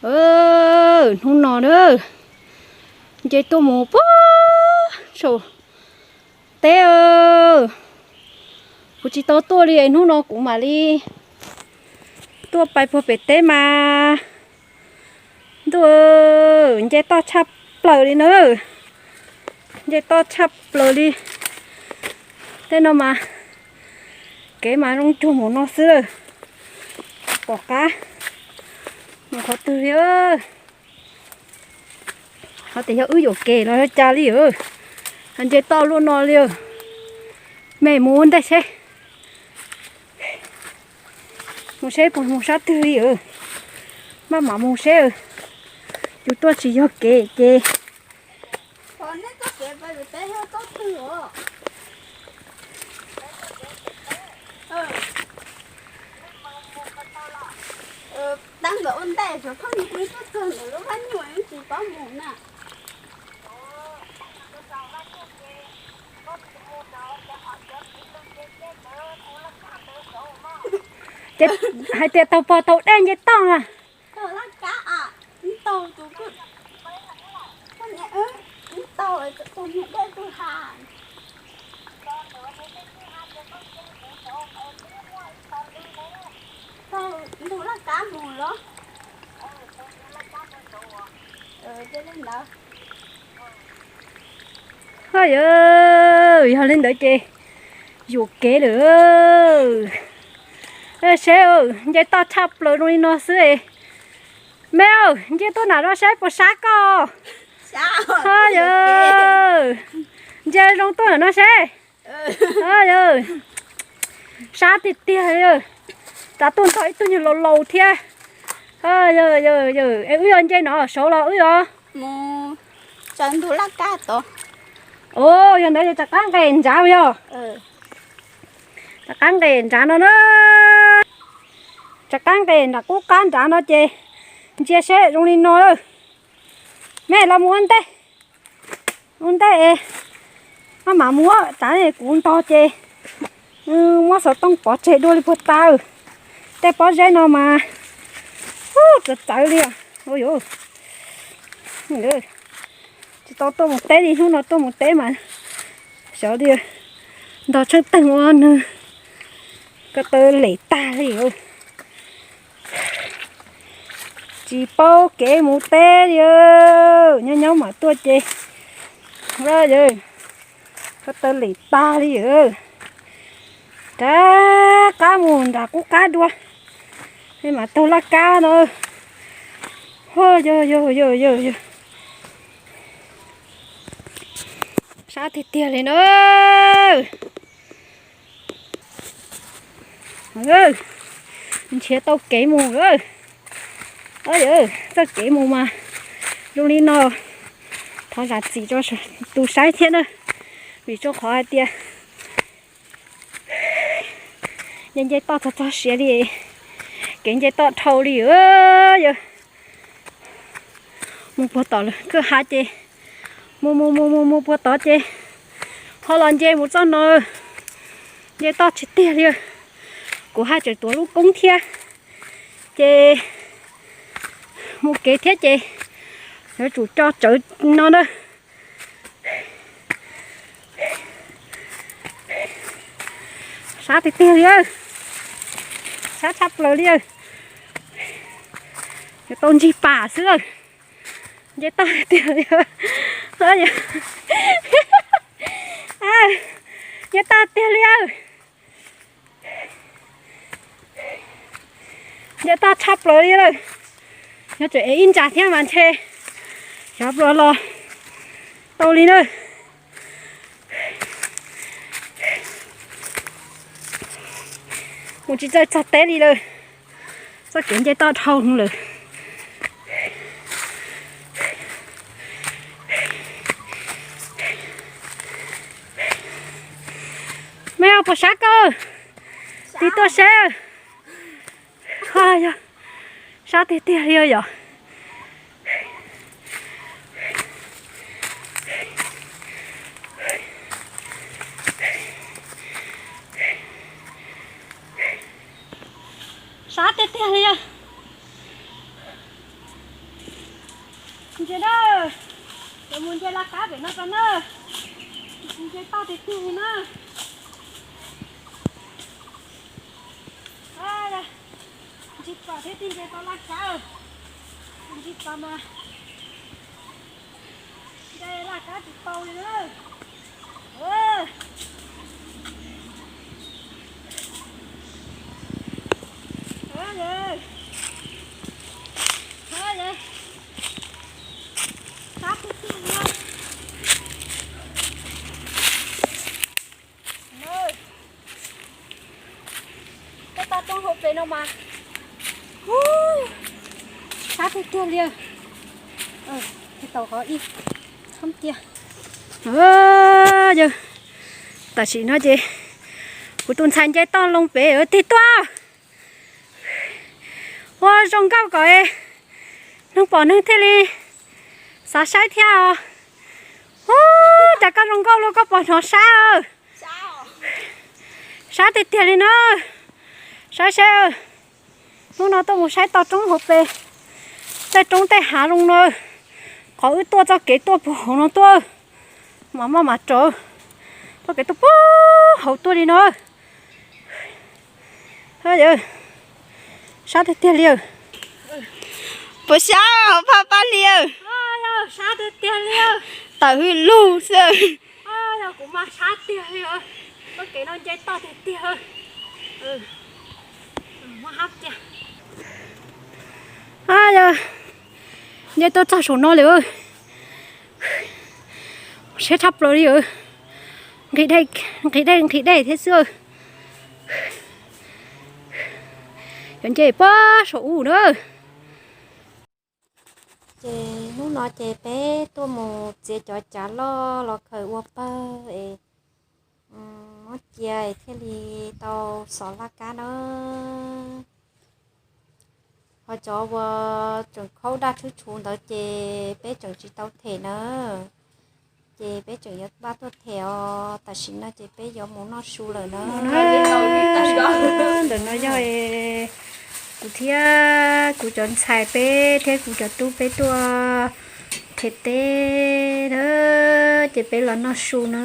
Hnub no na, nce tuaj mus puag saum teb. Kuv tsis tau tuaj li, hnub no kuv mam li tuaj pais puag pem teb mas. Ntuj, nce toj tshaj plaws li na. Nce toj tshaj plaws li. Tej no mas kev mas zoo cuag mus no xwb lawm. Pom qab mus qhov twg li. Ho tias yog wb yuam kev los yog cas li. Nce toj luaj no li. Mej mus ua ntej seb. Mus seb puas mus sab twg li. Maj mam mus seb. Yus tuaj tsis yog kev ces Ces hais tias taug pog taug dej nce toj na. Yog li ntawd ces yuam kev lawm. Seb, nce toj tshaj plaws zoo li no xwb. Mej, nce tuaj nram no seb puas sab koj. Nce zoo tuaj nram no seb. Sab tiag tiag li. Rov tuaj nrog ib tug nyuag laus laus thiab. Es wb yuav nce no saud los wb yuav? Yog ntawd yog rov qab nqes nrad yog? Rov qab nqes nrad no na. Rov qab nqes nram qub qab nrad no ces ntsia seb zoo li no. Mej los mus ua ntej. Ua ntej es maj mam mus, tsam kuv ntog ces muab xov tooj pov tseg dua li puag ta. Tej pob zeb no mas txawv txawv li os. Tsis tau tuaj mus teb li, hnub no tuaj mus teb mas xyov li, ntog tsheej teeg ua nws ko taw lem tag li. Tsis paub kev mus teb li, nyob nyob mam tuaj ces ko taw lem tag li. Rov qab mus nram qub qab dua, mam taug laj kab no. Yog, yog, yog, yog. Sab tiag tiag li na. Nrhiav tau kev mus. Txoj kev mus mas zoo li no. Thov zam txim rau tus saib thiab na, vim rau qhov hais tias nce nce toj txog txog siav li, kev nce toj dhau li. Yog mus puag tom lawm kwj ha ces mus mus mus mus mus puag tod ces ho los nce mus txoj no. Nce toj tsis tiag li, kuv haj tseem tuav lub koob thiab ces mus kev thiab ces yuav tsum co tsawv no na. Sab tiag tiag li, sab tshaj plaws li. Yuav tau ntsig pas xwb. Nce toj tiag li, nce toj tiag li. Nce toj tshaj plaws li lawm. Nyob tsam ev ib ntsa thiab mas ntshe xyov pluas los tau li na. Mus tsis txawj txog teb li lawm. Txoj kev nce toj dhau lawm. Mej puas sab koj? Tig tuaj seb. Yog, sab tiag tiag li yog. Sab tiag tiag li yog. Ntsia na, cov mus nce laj kab pem no tau na, nce toj tiag tiag li na. Ntsis pom thiab, tij nce tau laj kab, ntsis pom mas nce laj kab tsis tau li na. Peb toj roob hauv pes no mas sab tiag tiag li. Tau qhov ib txhob cia. Yog tam sim no ces kuv tus ntxhais nce toj loo pem tig tuaj. Ua zoo nkauj kom neeg pom neeg thiaj li xav saib thiab os. Ub, cas koj zoo nkauj luaj koj pom hnov sab. Sab tiag tiag li na. Saib seb, hnub no tuaj mus saib toj roob hauv pes, tej roob tej hav zoo no. Qhov wb tuaj txoj kev tuaj puag hauv no tuaj, mas maj mam rau txoj kev tuaj puag hauv tuaj li no. Sab tiag tiag li. Puas sab, phaj paj li. Sab tiag tiag li. Tawm hwj lug xwb. Kuv mas sab tiag li. Txoj kev no nce toj tiag tiag. Yog nce tuaj txog saum no lawm, siab tshaj plaws li. Nqhis dej, nqhis dej, nqhis dej thiab xwb. Cov nce puag saum ub na. Ces hnub no ces peb tuaj mus txiav cov cav loj los khaws ua pawg es muab cia thiaj li tau xov laj kab na. Ho cov uas tseem khaub daj tshwb tshuv ntawd ces peb tseem tsis tau them na, ces peb tseem yuav npaj tuaj them os. Tam sim no ces peb yuav mus noj su lawm na. Ntawm no yog kuv thiab kuv cov ntxhais peb thiab kuv cov tub peb tuaj them teb na, ces peb los noj su na.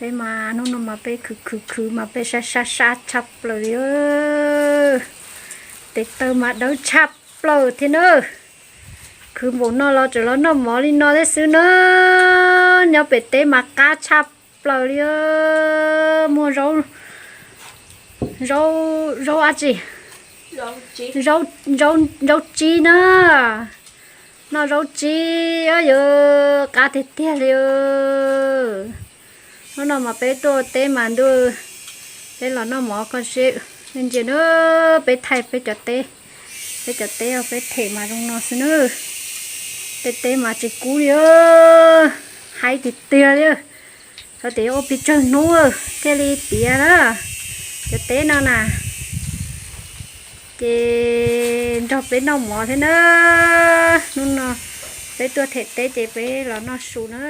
Peb mas hnub no mas peb khwv khwv khwv mas peb sab sab sab tshaj plaws li. Tes taw mas dawb tshaj plaws thiab na. Khwv npaum no los tseem los noj mov li no thiab xwb na. Nyob pem teb mas qab tshaj plaws li. Muaj zaub, zaub, zaub dab tsi? Zaub tsib na. Noj zaub tsib, yog qab tiag tiag li. Hnub no mas peb tuaj teb mas ntuj, peb los noj mov koj seb. Ntsia na, peb thaij peb cov teb, peb cov teb peb them mas zoo no xwb na. Tej teb mas tsis kub li, haib tiag tiag li. Xyov tias yuav ua pes tsawg hnub thiaj li tiav na. Cov teb no na, ces nrog peb noj mov thiab na. Hnub no peb tuaj them teb ces peb los noj su na.